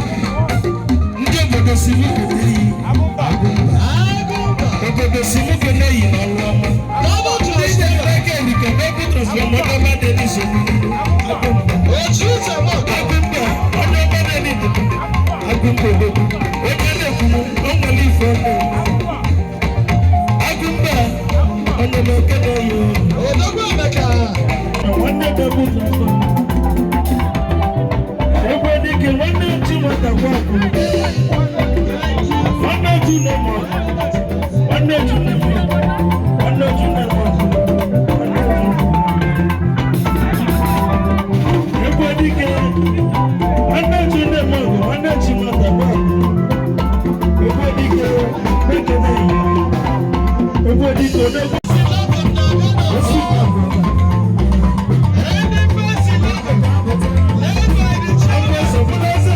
Ndị obodo si mụ kene yi. Obodo si mụ kene yi n'ọrụ ọma. Ndị na-eke erike n'egwu transformer ọma dị n'isogbu. Agụmba, onye ọma na-eri ndụdụ. Agụmba odogwu. Onye na-ekwu m, o nwere ife ọ na-eme. Agụmba, onye na-ekene yi. Nwanne double transformer. Egwe dike nwanne otu nwata gwa akụ. Nwanne otu na-eme ọgụ. Nwanne otu na-eme ọgụ. Nwanne otu na-eme ọgụ. Nwanne otu. Egwe dike nwanne otu na-eme ọgụ. Nwanne otu nwata gwa akụ. Egwe dike ekene yi. Egwe dike odogwu. Osi agwa. Agwa eze bụrụ eze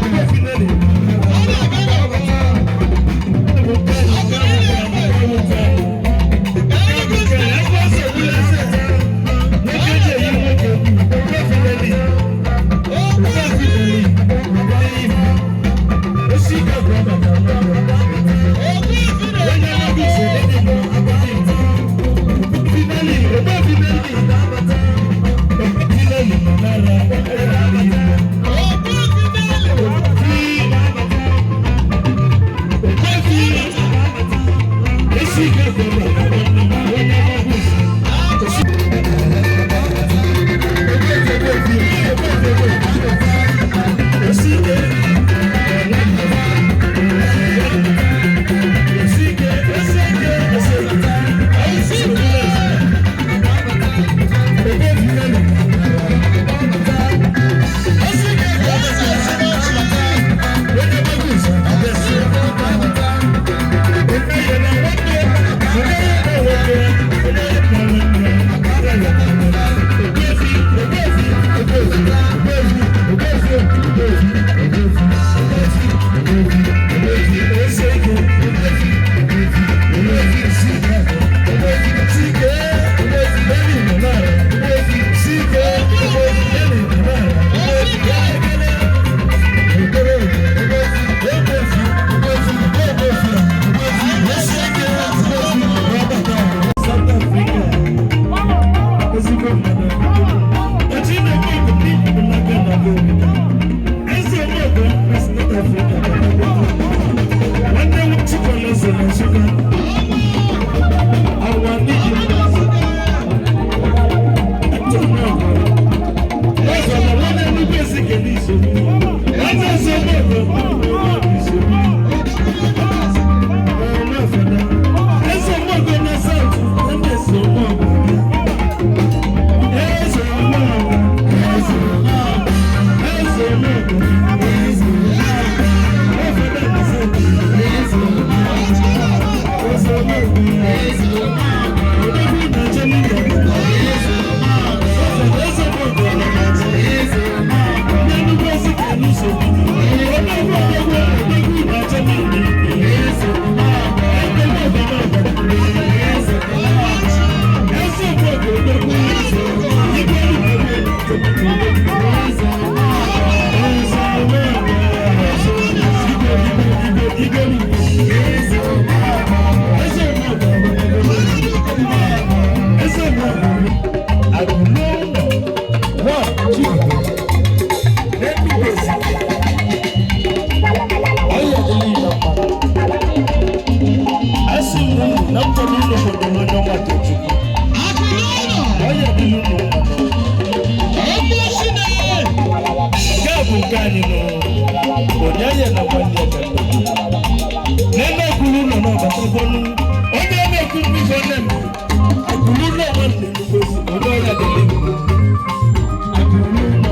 ebe finale. South Africa, ezigbo mmadụ. Echi na-eme obodo ndị Igbo n'aka na be obodo. Eze Omeogo na South Africa. Nwanne m Chikwala Eze na Nsụka. Awa n'ihi Ete Omeogo. Eze na nwanne nnukwu Ezike n'Isogbu. Nwanne Eze Omeogo n'Isogbu. Eze Omeogo na South, nwanne Eze Omeogo bịa. Eze Omeogo, Eze Omeogo, Eze Omeogo, Eze Omeogo. Eze na South, Eze Omeogo, Eze Omeogo, Eze Omeogo. Odogwu na Germany, Eze Omeogo, Eze Omeogo na Eze Omeogo. Ndị Enugu Ezike n'Isogbu. Odogwu, odogwu, odogwu na Germany, Eze Omeogo. Eze Omeogo, Eze Omeogo. Eze Omeogo, odogwu. Igwe Omeogo, Eze Omeogo. Eze aka anyị nụ onye ya na nwanne ya ka nne kwuru ụlọ n'ọbatakwanu onye na-ekwu mbife nne m akwụrụ ụlọ nwanne nnukwu ezi onye ọrịa dị n'elu akwụrụ ụlọ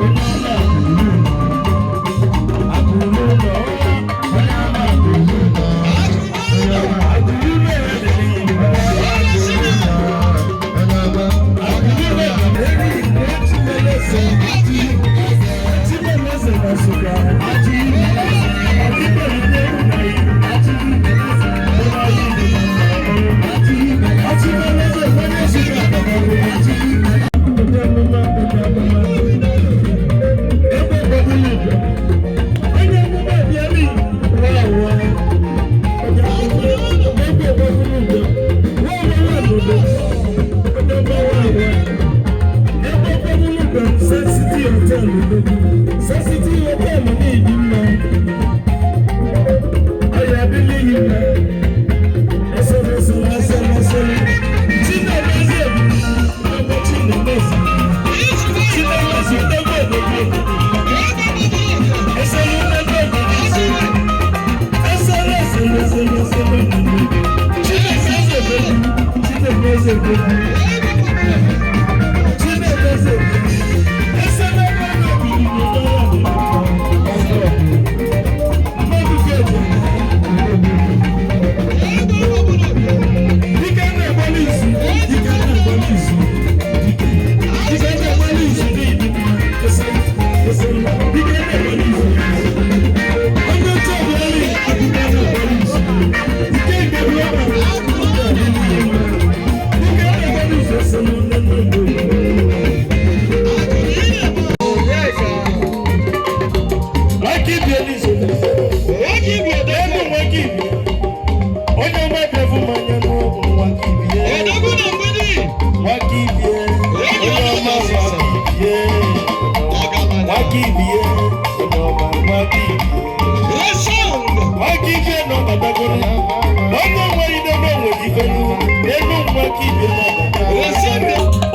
onye ọrịa akwụrụ ụlọ akwụrụ ụlọ onye ọma akwụrụ ụlọ akwụrụ ụlọ ya dị n'elu akwụrụ ụlọ eri na-etimeleze etimeleze na Nsụka Sensitive hotel ní ìdí mọ́. Ayọ̀ abílẹ̀ yìí mọ́.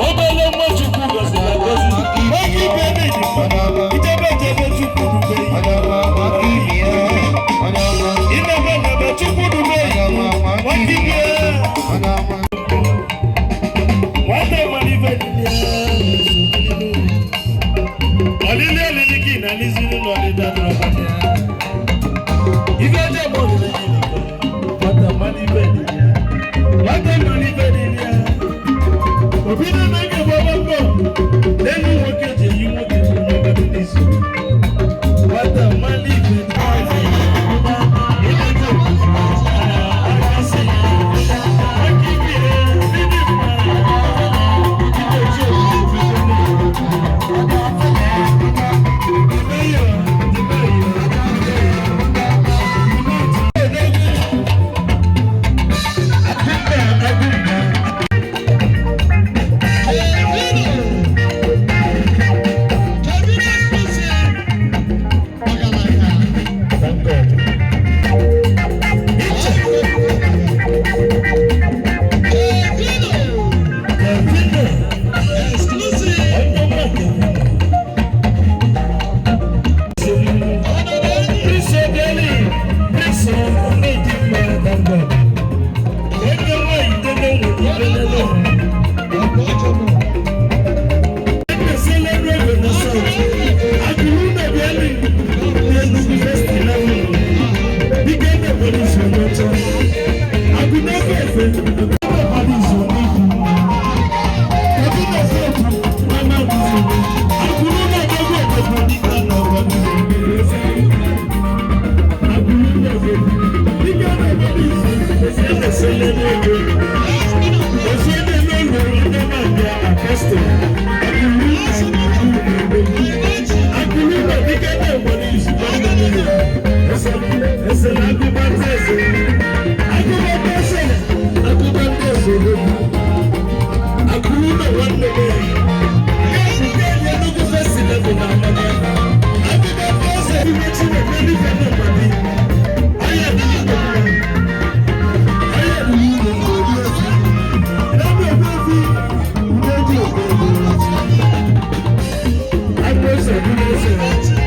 Obele nwa Chukwu gọziri agọzi, nwoke ibe na-eji ijebe ejebe Chukwu dube inebe nebe Chukwu dube nwoke ibe nwata mara ife dị ọlịlị olili gị na aliziri n'ọdịda n'ọbata ife ọjọọ ma olili gị nwata mara ife dị ya nwata mara ife dị ya obi na anaghị agbawa mbọ n'elu nwoke ji eyi nwoke bụ n'ọbata n'izu nwata mara ife dị Thank God.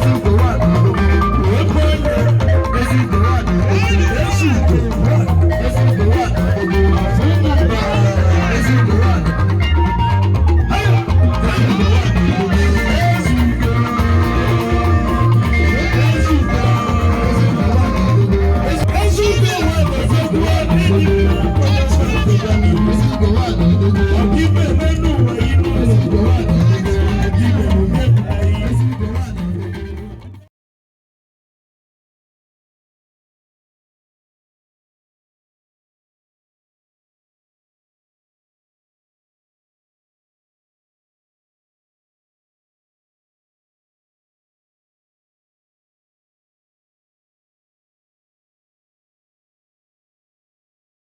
Esse